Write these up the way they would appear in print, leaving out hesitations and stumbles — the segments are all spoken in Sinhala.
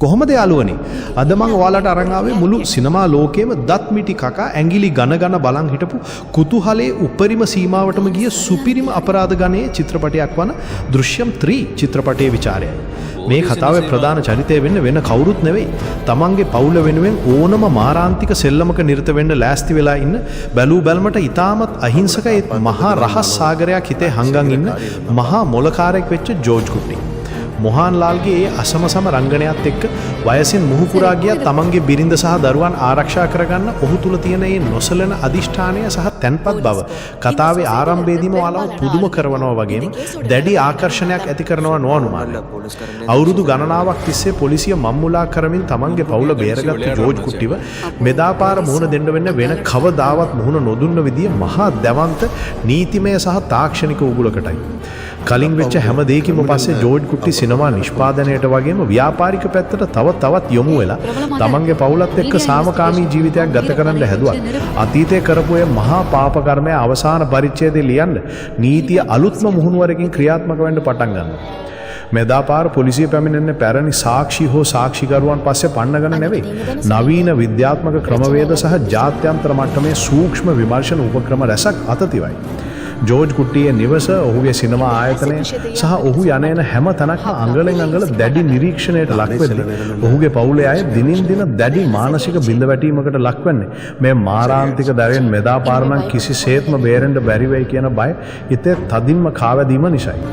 කොහොමද යාළුවනේ? අද මං ඔයාලට අරන් ආවේ මුළු සිනමා ලෝකෙම දත් මිටි කකා ඇඟිලි ගන ගන බලන් හිටපු කුතුහලයේ උපරිම සීමාවටම ගිය සුපිරිම අපරාධ ගණයේ චිත්‍රපටයක් වන දෘශ්‍යම් 3 චිත්‍රපටයේ විචාරයයි. මේ කතාවේ ප්‍රධාන චරිතය වෙන්න වෙන කවුරුත් නෙවෙයි. තමන්ගේ පවුල වෙනුවෙන් ඕනම මාරාන්තික සෙල්ලමක නිරත වෙන්න ලෑස්ති වෙලා ඉන්න, බැලූ බැල්මට ඉතාමත් අහිංසක ඒත් මහා රහස් සාගරයක් හිතේ හංගන් ඉන්න මහා මොලකාරයෙක් වෙච්ච ජෝර්ජ් කුට්ටි. මොහාන්ලාල්ගේ ඒ අසමසම රංගනයත් එක්ක වයසින් මුහුකුරා ගිය තමන්ගේ බිරිඳ සහ දරුවන් ආරක්ෂා කරගන්න ඔහු තුල තියෙන ඒ නොසලෙන අදිෂ්ඨානය සහ තැන්පත් බව කතාවේ ආරම්භයේදීම ඔයාලව පුදුම කරනවා වගේම දැඩි ආකර්ෂණයක් ඇති කරනවා නොඅනුමානයි. අවුරුදු ගණනාවක් තිස්සේ පොලිසිය මම්මුලා කරමින් තමන්ගේ පවුල බේරගත්තු ජෝර්ජ් කුට්ටිව මෙදා පාර මුහුණ දෙන්න වෙන්න වෙන කවදාවත් මුහුණ නොදුන්න විදිය මහා දැවන්ත නීතිමය සහ තාක්ෂණික උගුලකටයි. කලින් වෙච්ච හැම දෙයකින්ම පස්සේ ජෝර්ජ් කුට්ටි සිනමා නිෂ්පාදනයට වගේම ව්‍යාපාරික පැත්තට තව තවත් යොමු වෙලා තමන්ගේ පවුලත් එක්ක සාමකාමී ජීවිතයක් ගත කරන්න හැදුවා. අතීතයේ කරපු ඒ මහා පාප කර්මය අවසාන පරිච්ඡේදය ලියන්න නීතිය අලුත්ම මුහුණුවරකින් ක්‍රියාත්මක වෙන්න පටන් ගන්නවා. මෙදා පාර පොලිසිය පැමිණෙන්නේ පැරණි සාක්ෂි හෝ සාක්ෂිකරුවන් පස්සේ පන්නගෙන නෙවෙයි. නවීන විද්‍යාත්මක ක්‍රමවේද සහ ජාත්‍යන්තර මට්ටමේ සූක්ෂම විමර්ශන උපක්‍රම රැසක් අත තිවයි. ජෝර්ජ් කුට්ටියේ නිවස, ඔහුගේ සිනමා ආයතනය සහ ඔහු යන එන හැම තැනක්ම අඟලෙන් අඟල දැඩි නිරීක්ෂණයට ලක් වෙද්දී, ඔහුගේ පවුලේ අය දිනින් දින දැඩි මානසික බිඳවැටීමකට ලක්වන්නේ මේ මාරාන්තික දැවෙන් මෙදා පාර නම් කිසිසේත්ම බේරෙන්න බැරි වෙයි කියන බය හිතේ තදින්ම කාවැදීම නිසායි.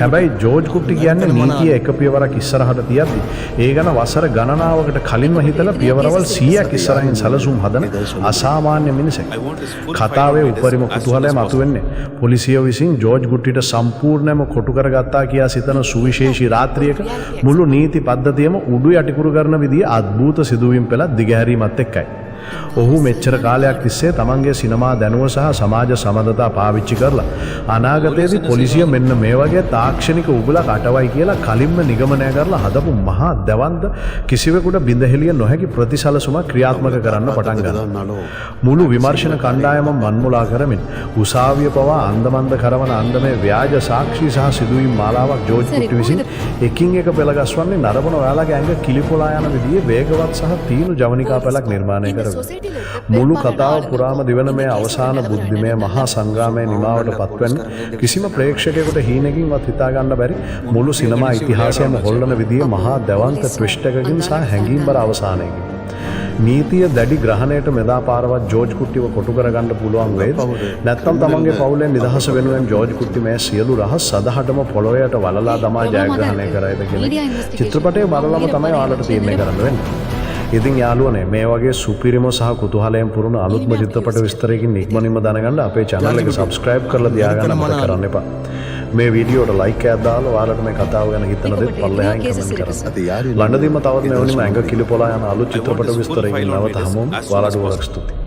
හැබැයි ජෝර්ජ් කුට්ටි කියන්නේ නීතිය එක පියවරක් ඉස්සරහට තියද්දි ඒ ගැන වසර ගණනාවකට කලින්ම හිතලා පියවරවල් 100ක් ඉස්සරහින් සැලසුම් හදන අසාමාන්‍ය මිනිසෙක්. කතාවේ උපරිම කුතුහලය මතුවෙන්නේ පොලිසිය විසින් ජෝර්ජ් කුට්ටිට සම්පූර්ණයෙන්ම කොටු කරගත්තා කියා සිතන සුවිශේෂී රාත්‍රියක මුළු නීති පද්ධතියම උඩු යටිකුරු කරන විදිහේ අద్භූත සිදුවීම් පෙළක් දිගහැරීමත් එක්කයි. ඔහු මෙච්චර කාලයක් තිස්සේ තමන්ගේ සිනමා දැනුම සහ සමාජ සබඳතා පාවිච්චි කරලා අනාගතයේදී පොලිසිය මෙන්න මේ වගේ තාක්ෂණික උගුලක් අටවයි කියලා කලින්ම නිගමනය කරලා හදපු මහා දැවන්ත, කිසිවෙකුට බිඳහෙළිය නොහැකි ප්‍රතිසලසුමක් ක්‍රියාත්මක කරන්න පටන් ගන්නවා. මුළු විමර්ශන කණ්ඩායම මන්මුලා කරමින් උසාවිය පවා අන්දමන්ද කරවන අන්දමේ ව්‍යාජ සාක්ෂි සහ සිදුවීම් මාලාවක් ජෝර්ජ් කුට්ටි විසින් එකින් එක පෙළගස්වන්නේ නරඹන ඔයාලගේ ඇඟ කිලිපොලා යන විදිහේ වේගවත් සහ තීනු ජවනිකා පෙළක් නිර්මාණය කරමින්. මුළු කතාව පුරාම දිවන මේ අවසාන බුද්ධිමය මහා සංග්‍රාමයේ නිමාවට පත්වෙන්න කිසිම ප්‍රේක්ෂකයෙකුට හීනකින්වත් හිතා ගන්න බැරි, මුළු සිනමා ඉතිහාසයම හොල්ලන විදිහේ මහා දැවන්ත ට්විස්ට් එකකින් සහ හැඟීම්බර අවසානයකින්. නීතිය දැඩි ග්‍රහණයට මෙදා පාරවත් ජෝර්ජ් කුට්ටිව කොටු කරගන්න පුළුවන් වේද? නැත්නම් තමන්ගේ පවුලේ නිදහස වෙනුවෙන් ජෝර්ජ් කුට්ටි මේ සියලු රහස් සදහටම පොළොවට වලලා දමා ජයග්‍රහණය කරයිද කියන චිත්‍රපටය බලලම තමයි ඔයාලට තීරණය කරන්න වෙන්නේ. ඉතින් යාළුවනේ, මේ වගේ සුපිරිම සහ කුතුහලයෙන් පුරුණ අලුත්ම චිත්‍රපට විස්තරයකින් ඉක්මනින්ම දැනගන්න අපේ channel එක subscribe කරලා තියාගන්න අමතක කරන්න එපා. මේ වීඩියෝට ලයික් එකක් දාලා ඔයාලට මේ කතාව ගැන හිතන දේත් පල්ලෙහායින් කමෙන්ට් කරන්න. ළඟදීම තවත් මෙවැනිම ඇඟ කිලිපොලා යන අලුත් චිත්‍රපට විස්තරයකින් නැවත හමු වෙමු. ඔයාලට ගොඩක් ස්තුතියි.